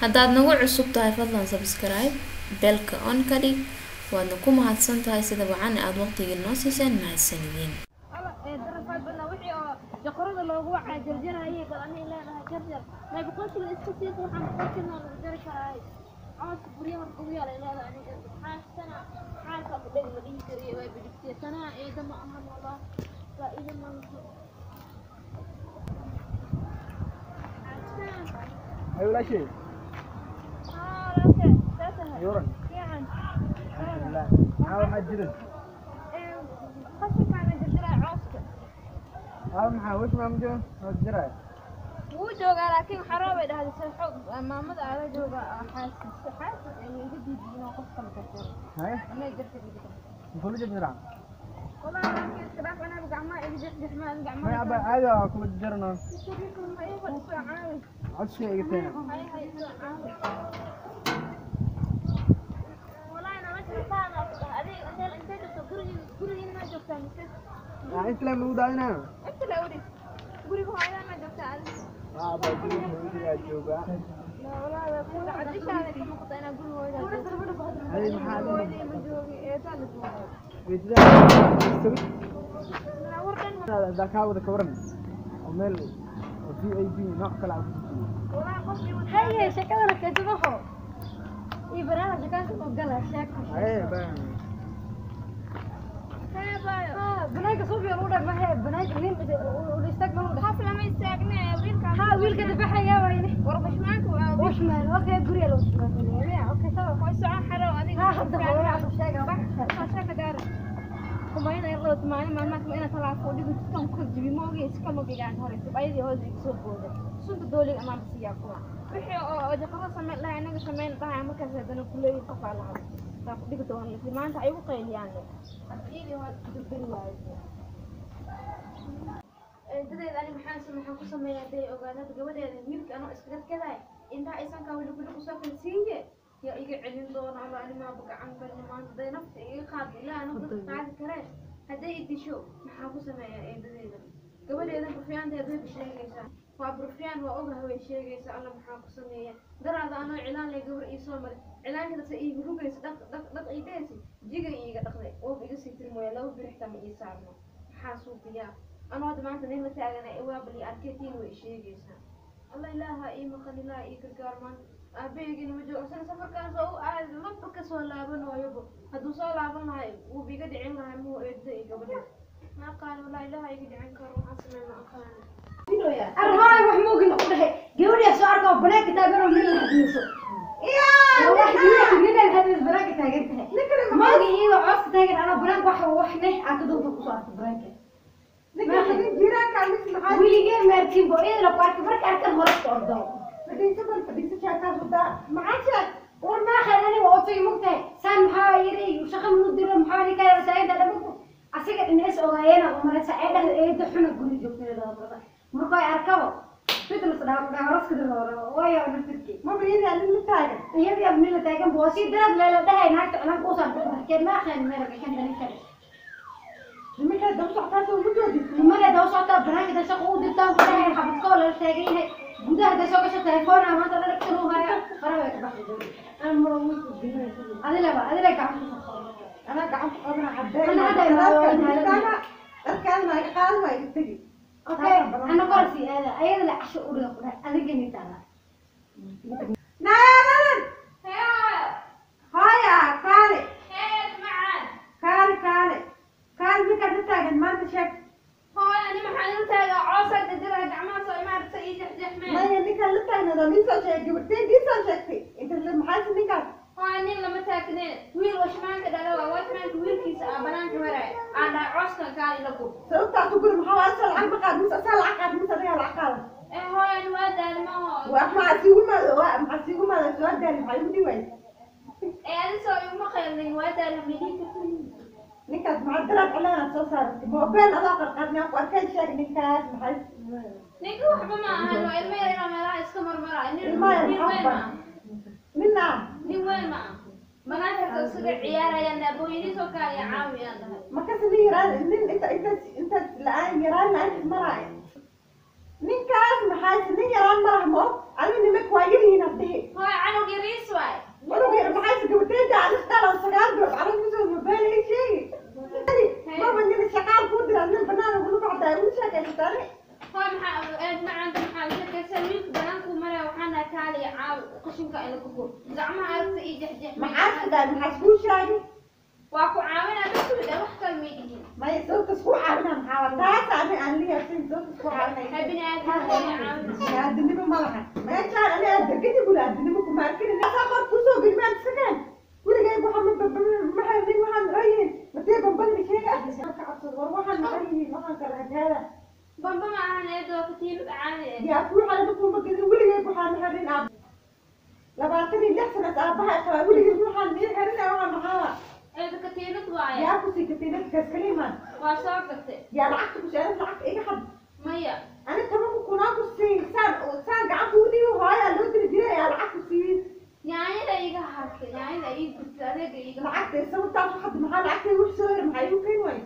Haddaad nagu cusub tahay, fadlan subscribe, bell-ka on ka dhig. Waadna ku mahadsan tahay sida wacan aad waqtigii noo siiseen. Mahadsanidin. Darafaad badnaa wixii oo jaqorada loogu wacaa jarjarayay. Bal ani leedahay jarjar may 100 shilin iska siisa, waxaan 100 shilin oo lagu jari karaay cooska guryaha marka ugu yaala leedahay. Aniga xaasana xaalka ku dheg la dhihi kariyo waa bidhigtiya tanaa eeda ma ahan, wallah faa'iido ma laho. Ay walaashay. Haa walaalkay, see tahay? Yoran. Fiican. Alxamdulilah. Maxaa waxaa jira? Qashinkaana jarjaraya, cooska. Aa, maxaa wish maa ma jiro noo jiraya? Wuu joogaa, laakiin xaroo bay dhahday seexo maamada aala jooga xaasis xaasis ay iga diiday inuu qof kale jarjaro. Haye. Anay jarjar iga tahay. Muxuu la jarjaraa? Walaa laakiin iska dhaaf, anaga gacmaha iga jexjexmaa gacmaha. May abba, caadi waa kula jarjarno. Ma ii fadhiso, caawi. Codsiga iga teena. Hay hay, soo caawi. Walaahi nolosha rafaada ku dhahay. Adiga intee joogto? Gurigiina ma joogtaa mise? Aa, inta lee magu daadinayo. Inta la udhig, guriga hooyadaa ma joogtaa adiga? Aa abba, guriga hooyadaa joogaa. La walaahi way ku dhacday, dishaada ka muuqata inaa guriga hooyadaa joogto. Haye, maxaa adiga? Hooyaday ma joogi, eedaa la joogaa. Weydidaa sawir. War dhan. Haddaa kaa wada ka waran oo meel oo VIP nooc kale aan ku dejiyo. Walaahi qof igu Haye, sheekadana keensadaho iyo banaana sheekaanka oo gala sheeko. Haye baan. Hee baayo. Ha, banaanka suubiya lagu dhahay mahe, banaanka nin ula istaag ma lagu dhahay. Qof lama istaagne, wiilka. Ha, wiilka dabaxaya wayne. War bashmaanka waa wiil. Ushmaan, okay, guriga lagu shmaanaya, okay, sawa. Way socon xarow adiga. Ha, hadda hooyo hadda sheega. Soo sheeka gaara kumayna yar laba maalin maalmaadka ina talaafo dhigo jidkan ku jibi ma ogi iska mogigaan horeysa ayadii hoos iga soo booday sunta dooliga amaan siiyaa kuwa wixii oo jaqaro sameyn dhahay anaga sameyn dhahay. Markaas haddana kuleeyihin qofaa la hadlo taa ku dhigi doona laakiin maanta ay ugu qayliyaan le iyadii hoos durduri waayo eedadeed. Ani maxaan ku sameeyaa hadday ogaado hadda gabadheeda wiilka anoo iskaga gadaay indhaha aysankaa weli kuli kusoo kala siiye yaa iga celin doona? Alla, ani maaba gacan galin maanta. Hadday nafta iga qaado, ilaa nafta qaadi karee, hadday i disho maxaan ku sameeyaa eedadeeda? Gabadheeda burfiyaanteed way sheegaysaa, waa burfiyaan, waa ogahay, way sheegaysaa. Alla, maxaan ku sameeyaa? Daraada anoo cilaan leh gabar ii soo maray, cilaankadas iiga rugaysa, dhaq dhaq dhaq ii dhehaysa, jiga iiga dhaqday, woob iga sii tiri mooya, laba birixta ma ii saarno. Maxaa suubiyaa anoo hadda maanta nin la taagana waabali arketiin way sheegaysaa. Alla, ilaaha ii maqan, ilaaha ii gargaar. Maanta aabahaygina ma joogo, asana safarkaas oo u aaday maba kasoo laabanooyobo. Hadduu soo laaban lahay wuuba iga dhicin lahay muu eedda iyo gabadha ma aqaani. Walaa ilaaha iga dhicin karo, waxaan sameey ma aqaani. Arhaay, wax moogin ku dhahay gabadhi soo arko banaanka taagan oo nin la hadlayso. Nin la hadlayso banaanka taagan tahay moogi, iyadoo cooska taagan anoo banaanka wax neh aa ka dowda kusoo arkay banaanka. Weligee maarkin bo iyadana ku arkay, marka arkan hore ku ordo. War maahan, aniga oo tagay mogtahay saan maxaa yiri shaqa manu diro, maxaa ninkaa taagan dha mogtahay, asiga dhinacis ogaayena umaraysa ee dhahda eedo xuna guri joogtay. Markuu ay arkabo fitness dhaw dhaw horaska dhaw waayo naftirkii iyadii abni la taagan boo si daraad leela dhahay naagta cilaanka u saartay arkeen maahan meel gashanta ninkan nimada daba socotaa banaanka da shaqa u dirtaan ku dhahay xabadkoo lala taagan yahay gudaha da soo gasho telefoona maanta dhan dhagtan u haya faraha way ka baxday. Adilaba adila gacan ku soo. Okay, ana korsi aada ayada la casho u dhiga ku dhahay adiga nitaala. Haya, kaale. Hee macaan. Kaale, kaale, kaale, ninkaad la taagan maanta sheeg. Hooyo, ani maxaan ila taagaa? Coosaa jarjaraya gacmaha soo imaarta ii jexjexmeen. Maya, ninkaad la taagnado nin soo sheegay, gabadhteen ii soo sheegtay inta maxaase ninkaas? Hooyo, nin lama taagneen, wiil washmaanka dhala waa washmaanka wiilkiisa aa banaanka maraya aan dhahay cooskan kaal ila gub. Sababtaas u guri maxaa waa? Asaa lacag ma qaad mise asaa lacag qaad mise adigaa lacag qaada? Ee hooyo, ani waa daali maaho. Waa maxaa siigu maado, waa maxaa siigu maado? Soo daali, maxaa igu dhiway? Ee adi soo iguma qaylin, waa daali midii kartin. Ninkaas maxaa daraad cilaanaad soo saaratay moobeel adaa qarqaadnaa ku arkay? Sheeg ninkaas maxay? Ninka waxba ma ahan, waa ilmo yar inaa meelaha iska marmara nin. Ilmo yar. Nin maxaa weyn ku ma aha. Nina. Nin weyn ma aha, banaankaas isaga ciyaarayaan naabooyiniisoo kaaliya caawiyaan dhahay. Markaas nin yaraan nin inta intaas intaas la-aan yaraan la-aan maraayo. Ninkaas maxaa nin yaraan ma rahmo adiga nimanka waa yaryihiin hadhihi. Hooy, canug yariis waay. Cunug yar maxaa gabadhayda anistaan oo 9 bilood calal kusoo mobile ii sheegi. Maba nin shaqaal kuu dira, nin banaan ugula baxdaa ugu sheekaysataane. Hooy, maxaa eed macaanta, maxaa la sheekaysaa? Wiilka banaankuu maraya, waxaan dhahay kaaliya caawi qashinka ila ku gur, gacmaha aragta ii jexjex. Maxaa sidaa, maxaa iskuu sheegi? Waa ku caawinaa bas wida, wax kale may dhihin. Maya, sababta isku caawinaa maxaa waa taas? Ani aan la yaabsan sababta isku caawinaya. Ha, bini aadamka caawina. Aadinimo ma laha meeshaan, ani aad degani gula aadinimo kuma arkin. Asaa qor kusoo gelmaan sakan weligay waxa ma maxay nin waxaan maxay yihiin matee bambada sheega ka cabsad. War waxaan maxay yihiin, waxaan kala hadaada? Bamba ma ahan eed, waa katiinad caadi eh. Yaa kuu xalada kuma gelin weligay waxaan xarin aab 26 sano aabaha qabaa, weligay waxaan mii xarin. Waxaan maxaa? Eed, katiinad waaye. Yaa kusii katiinadkaas kaliimaan? Waa soo gatay. Yaa lacagta ku sheegay? Lacagta iga xad. Maya. Ani 10,000 aa ku siiyey, saan saan gacan kugu dhiibi hooyaa loo diri jiray, ayaa lacag ku siiyey. Yaanyada iga hartay, yaanyada ii gubtay, adeega iga. Lacagta sababtaas waxad maxaa lacagta wax soo hor maxaa igu keeni waay?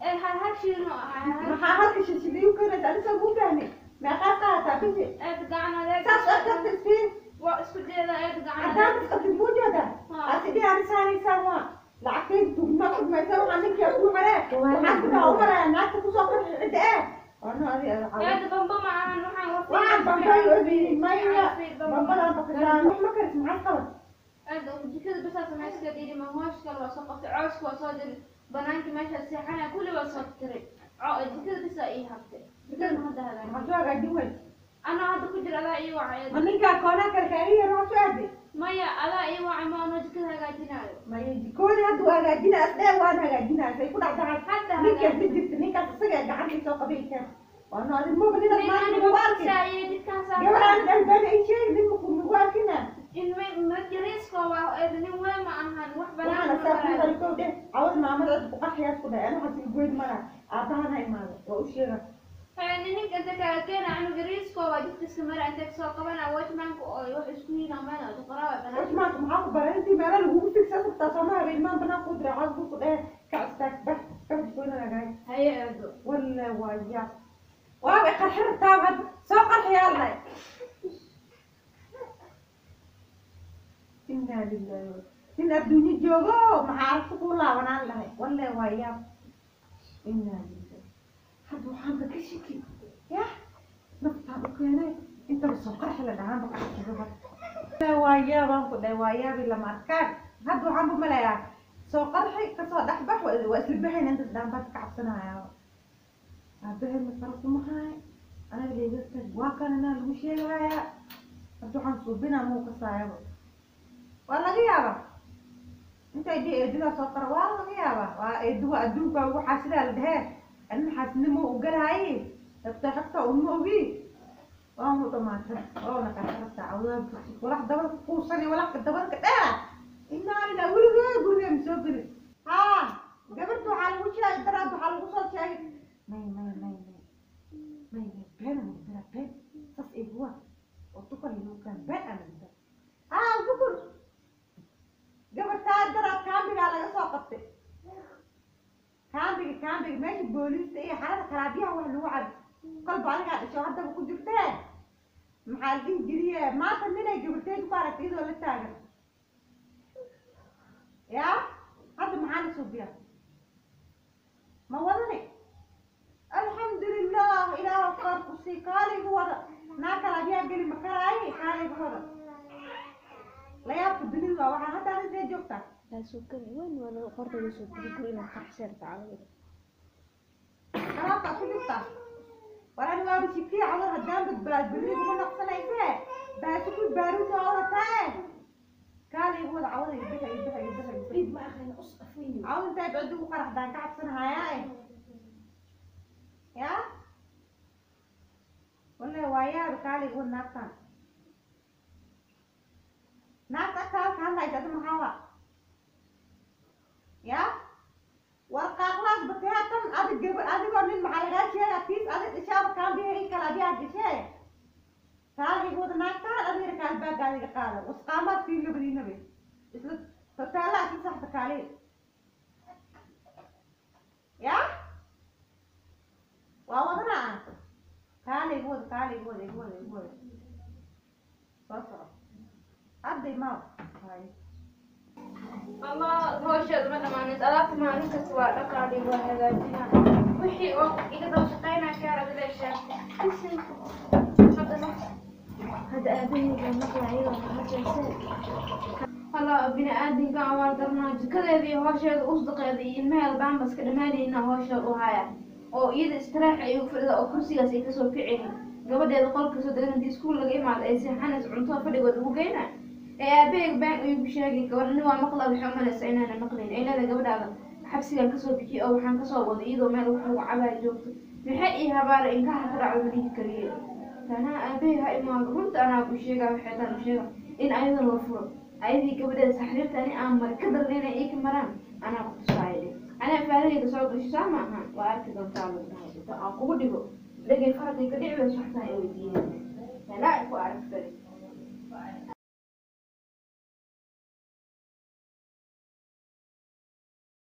Ee, hal hal shilin oo ahaa hal. Maxaa halka shilshil igu keenaysa? Ani soo kuu fahmi, meeqaa qaadataa bisi? Eed, gacan adeeg. Saas arkarta isfiir. Waa isku jeeda eed, gacan haddaan adeeg. Isqabtid muu jeedaa? Haa. Asi dhihi ani saanaysaan waa lacagtayda tugma xugmaysa, waxaa ninkaa kuu xeree waxaan ku dhaha umaraya naagta kusoo qarxi cidda eh ano adi Eed, bamba ma ahan waxaan. Waxaan bambay obi maya, bambadaan bakataan wax ma karis, maxaad qaban? Eed, jikada basaa samayska dhiri ma hoosh kale waa soo qabtay, cawska waa soo diray, banaanka meesha seexanaya kulli waa soo tiray. Jikada basaa ii hartay, jikada ma hadda hagaajin. Maxaa soo hagaajin wey? Anaa hadda ku jira, adaa ii wacay. Ma ninkaa koonaa kale kaaga yar waxaa soo aaday? Maya, adaa ii wacay, ma anoo jikada hagaajinaayo. Maya, jikoodi hadda waa hagaajina asdhee, waan hagaajinaa say ku dhacdahay. Hadda ninkaas ma jirta, ninkaas isaga gacantii soo qabay keen waano adi maba ninaad maanta nagu arkin. Gabadhaan dhan ay sheegi nin maku nagu arkina. Nin weyn ma ahan wax banaan. Waxaana saa kuu xari kow dheh cawad maamada cid ku qarxiyaas ku dhahay, ana waxaa sii goyn mara aabahana imaado waa u sheega. Ninka inta kaaga keena canug yariisko waa jidka iska mara, inta kasoo qabana watchmanka oo wax isku yihiin amana qoraa banaan. Watchmanka maxaa ku baray? Intii meela lagugu figsa sabtaa sooma habeen maan banaan kuu diray cawad ku dheh kac istaag bax kax jikoona hagaaj. Haye eedo. Walla waa yaab, waaba qarxi rabtaa, had soo qarxiyaa la dhahay. Inaa lillahi nin adduunyo joogo maxaa aragti kuu laabanaan lahay? Walle waa yaab, inaa lillahi. Hadda waxaanba ka shiki yah naftaan u keenay intaba soo qarxi la dhahaanba qarxi. Waa yaabaan ku dhahay, waa yaabi lama arkaan. Hadda waxaan ku malayaa soo qarxi kasoo dhexbax, waa isla baxayna intaas dhaan baan ka cabsanayaa. Aabahay masaro kuma haay, anaga leegasta waa kanana lagu sheegayaa. Hadda waxaan suubinaa muu kasaayaba, waa laga yaabaa intay dhihi eedadaa soo qara, waa laga yaabaa. Waa eedu, waa adduunka waxaa sidaa la dhehee, anin xaasnimo u galaaye xigta xigta uma ogi, waanu dhamaatay waana qarxa rabtaa cawdaa walax dabada kuusani walax dabada dheera. Inaa lilah, weligee gurigee ma soo gelin. Haa, gabadha waxaa lagu sheegay daraad, waxaa lagu soo sheegay may may may may may may been aan dara been saas iguwa oo tukal igu kaan been aan dara. Haa, shukur, gabartaa daraad kaambigaa laga soo qabtay, kaambiga kaambiga meesha booliista iyo xarada karaabyaha wax lagu cabo kolba adigaa dhasho haddaba ku jirtee. Maxaa la dhihi jiriye, maanta ninay gabarteed ku aragtay iyadoo la taagan yaa hadda maxaa la suubiyaa? Ma wadani? Alxamdulilah, ilaah qaar ku sii kaalaygu wada naa kalaabyaa geli ma karaaye, kaalaygu wada. Layaabka dunida waa waxaa hadda adintee joogtaa. Weyn waa qorta soo geli guri inaad qarxisay rabtaa cawada. Qaraabtaa ku jirtaa. War ani waaba shikiya cawad haddaan badbaad berri kuma noqsanaysee baasi ku baaruud waa wadataa kaalaygu wada cawada iyo bixa iyo bixa iyo bixa iyo bixa. Ma aqaan us afweyn. Cawad intay cidi ugu qaraxdaan ka cabsanahayaa eh yaa wallahi waa yaabi. Kaalaygu wad naagtaan, naagta agtaada ka hadlaysa adi maxaa waa yaa? War qaaqlaas bateha tan adig gaba adigoo nin maxaa lagaa sheegaa tiis adig dhishaaba kaambiha in kale adigaa gashee. Kaalaygu wada naagtaan, adigana kaalbaagaadiga qaada wasqaamaad siin labadiinabe isla hoteelaa isla saxda kaaliy yaa waa wadanaa. Kaale igu wada, kaale igu wada, igu wada, igu wada. Soo soco hadda, imaaw. Haye. Allah, hawsheeda ma dhamaaneed. Alaabta maalin kasta waa dhaqaali, waa hagaajinaa. Wixii oo iga daba shaqaynaa kaara dileeshaa. Haddana hadda aabaheyga maqlayo maqlaysee. Allah, bini aadinka awaal darnaa, jikadeeda iyo hawsheeda, usdaqeeda iyo ilmaheeda baambaska dhammaanayna hawsheeda u haya, oo iyada istiraaxa ay ugu fadhida oo kursigaas ay kasoo kicaynin. Gabadheeda qolka soo degan, haddii iskuul laga imaado ay seexanayso, cuntada fadhigood ugu geyna. Ee aabaheyga baan igu sheegay gabadh nin waa maqlaa, waxay umalaysaa inaana maqlayn. Ay leedahay gabadhaada xabsigaan kasoo bixiyey oo waxaan kasoo waday iyadoo meel wax lagu cabaayo joogto. Maxay ii habaara inkaha ka dhacdo ma dhihi kariye. Tanaa aabahey ha imaado, runta anaa u sheegaa, waxay taan u sheega in ayadan la furo, ayadii gabadheeda saxriirta ani aan maray ka daran inay ii ka maraan anaa ku tusaaya. Anaa faadahayga soo gasho saa ma aha, waa arki doontaa lagu dhahay. Inta aan kugu dhigo dhegay faradii ka dhici weyso, waxtaa ay weydiinaysa tanaa ku aragta.